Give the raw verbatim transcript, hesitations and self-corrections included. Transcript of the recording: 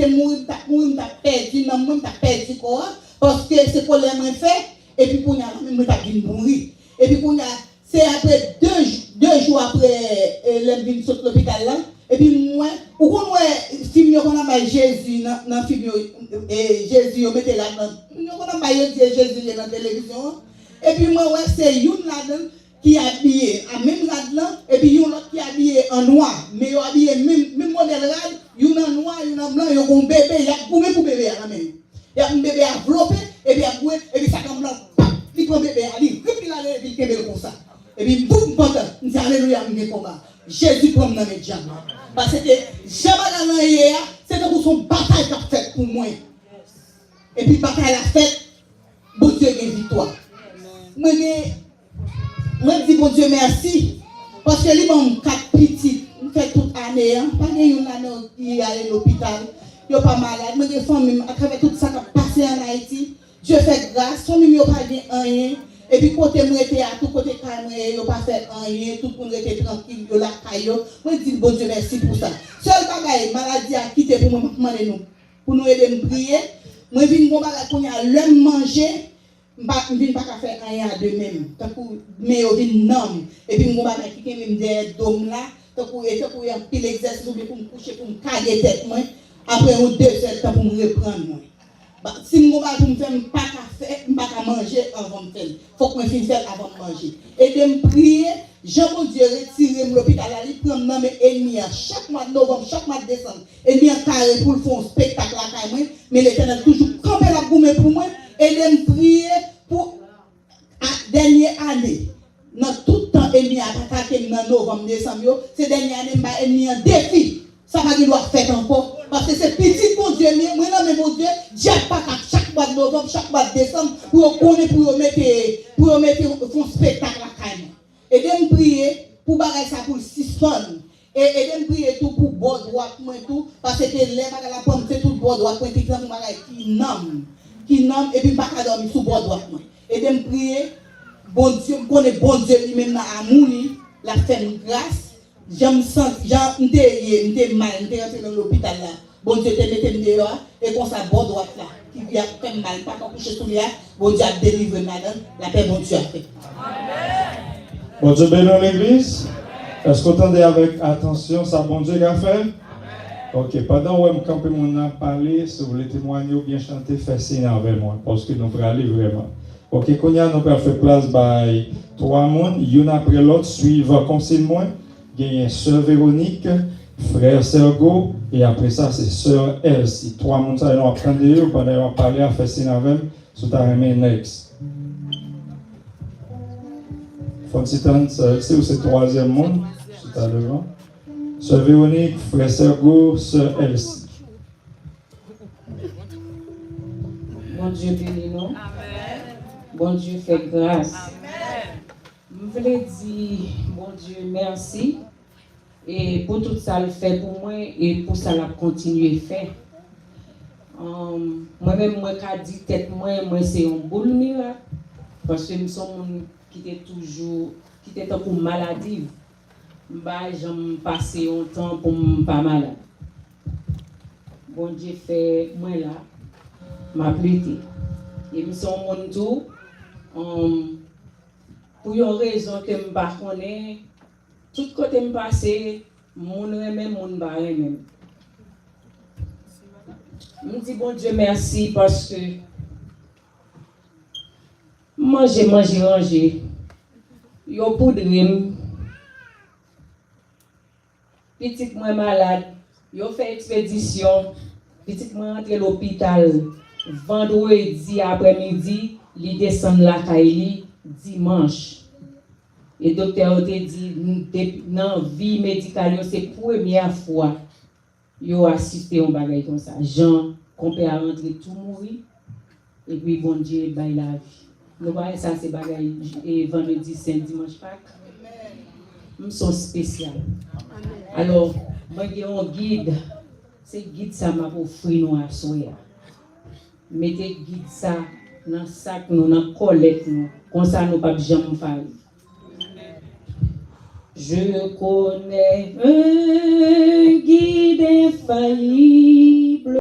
te mouri, m t ap mouri, m t ap pèdi nanm mwen, m t ap pèdi kò a, paske se kòlè mwen fè, epi kounye a, mwen menm, mwen t ap vin mouri. Epi kounye a, se apre de, de jou apre, e, lè m vin sot lopital la, epi m wè, ou konn wè fim yo konn ap bay Jezi nan, nan fim yo, e, Jezi yo mete ladan, yo konn ap bay yo di e Jezi ye nan televizyon an. Epi mwen wè se youn ladan ki abiye a menm rad lan, epi yon lòt ki abiye an nwa, men yo abiye menm, menm modèl rad, youn an nwa, youn an blan, yo gen yon bebe, y ap goumen pou bebe a nan men yo. Y ap bebe a vlope, epi y ap goumen, epi sa kanm lan, pap, li pran bebe a, li rip, li lage, epi li kenbe l konsa. Epi m tout m pantan, m di, alelouya, m gen konba. Jezi pran m nan men dyab la. Paske jan bagay lan ye a, se tankou se yon batay k ap fèt pou mwen. Epi batay la fèt, Bondye gen viktwa. Mwen gen, mwen di Bondye mèsi, paske li ban m kat pitit. M fè tout ane an, pa gen youn ladan yo ki ale lopital. Yo pa malad. Mwen gen fanmi m, atravè tout sa k ap pase ann Ayiti, Dye fè gras, fanmi m yo pa gen anyen. Epi kote m rete a tou, kote kay mwen ye, yo pa fè anyen. Tout moun rete trankil, yo lakay yo. Mwen di Bondye mèsi pou sa. Sèl bagay maladi a kite pou mwen, m ap mande nou pou nou ede m priye. Mwen vin gon bagay kounye a, lè m manje, m pa, m vin pa ka fè anyen a de men m. Tankou men yo vin nanm. Epi m gon bagay ki kenbe m dèyè do m la. Tankou, e tankou e anpil egzèsis oubyen pou m kouche, pou m kage tèt mwen. Apre yon de zè tan pou m reprann mwen. Ba, si m gon bagay pou m fè, m pa ka fè, m pa ka manje anvan m fè l. Fòk mwen fin fè l avan m manje. Ede m priye, jan Bondye retire m lopital la, li pran m nan men ènmi an. Chak mwa novanm, chak mwa desanm, ènmi an kare pou l fè yon spektak lakay mwen, men Letènèl toujou kanpe, l ap goumen pou mwen. Ede m priye pou a, dènye ane, nan tout tan ènmi an ap atake m nan novanm, desanm yo, se dènye ane m bay ènmi an defi. Sa pa gen dwa fèt ankò. Paske se pitit Bondye m ye, mwen nan men Bondye, dyab pa ka chak mwa novanm, chak mwa desanm, pou yo konnen, pou yo mete, pou yo mete fè yon spektak lakay mwen. Ede m priye pou bagay sa pou l sispann. E ede m priye tou pou bò dwat mwen tou, paske lè bagay la pran m, se tout bò dwat mwen, te tankou bagay ki nanm, ki nanm, epi m pa ka dòmi sou bò dwat mwen. Ede m priye, Bondye, m konnen Bondye li menm nan amou li, l ap fè m gras. Jan m santi, jan m te ye, m te mal, m te rantre nan lopital la. Bondye te mete m deyò a, e konsa bò dwat la, ki ap fè m mal, m pa ka kouche sou li a, Bondye ap delivre m ladan l, lapè Bondye avè m. Bondye beni w, legliz. Èske w tande avèk atansyon sa Bondye ka fè? Ok, pandan w wè m kanpe, moun nan ap pale, si w vle temwaye oubyen chante, fè siy avè mwen, paske nou prale vrèman. Ok, kounye a nou pral fè plas bay twa moun, youn apre lòt, swivan konsiy mwen. Genyen sè Véronique, frè Sergo, e apre sa se sè Elsie. Twa moun sa yo nou ap tande yo pandan yo ap pale a, fè siy avè m si w ta renmen next. Fò n sitann sè Elsie, ou se twazyèm moun, si w ta devan. Sè Véronique, frè Sergo, sè Elsie. Bondye beni nou. Bondye fè gras. M vle di Bondye mèsi e pou tout sa l fè pou mwen e pou sa l ap kontinye fè. Anm, mwen menm, mwen ka di tèt mwen, mwen se yon boul mirak, paske m se yon moun ki te toujou, ki te tankou maladiv. M pa janm pase yon tan pou m pa malad. Bondye fè mwen la, m ap lite. E m se yon moun tou, anm, pou yon rezon ke m pa konnen, tout kote m pase, moun renmen m, moun pa renmen m. M di Bondye mèsi paske m manje, manje ranje. Yo poudre m. Pitit mwen malad. Yo fè ekspedisyon. Pitit mwen rantre lopital vandredi aprèmidi, li desann lakay li dimanch. E doktè yo te di, n-, depi nan vi medikal yo, se premyè fwa yo asiste yon bagay konsa. Jan konpè a rantre tou mouri, epi Bondye bay lavi. Nou pa wè sa se bagay, e, vandredi sen, dimanch Pak? M se yon espesyal. Alò, mwen gen yon gid, se gid sa m ap ofri nou aswè a. Mete gid sa nan sak nou, nan kòlèt nou. Konsa nou p ap janm fayi. Je connais un guide infaillible.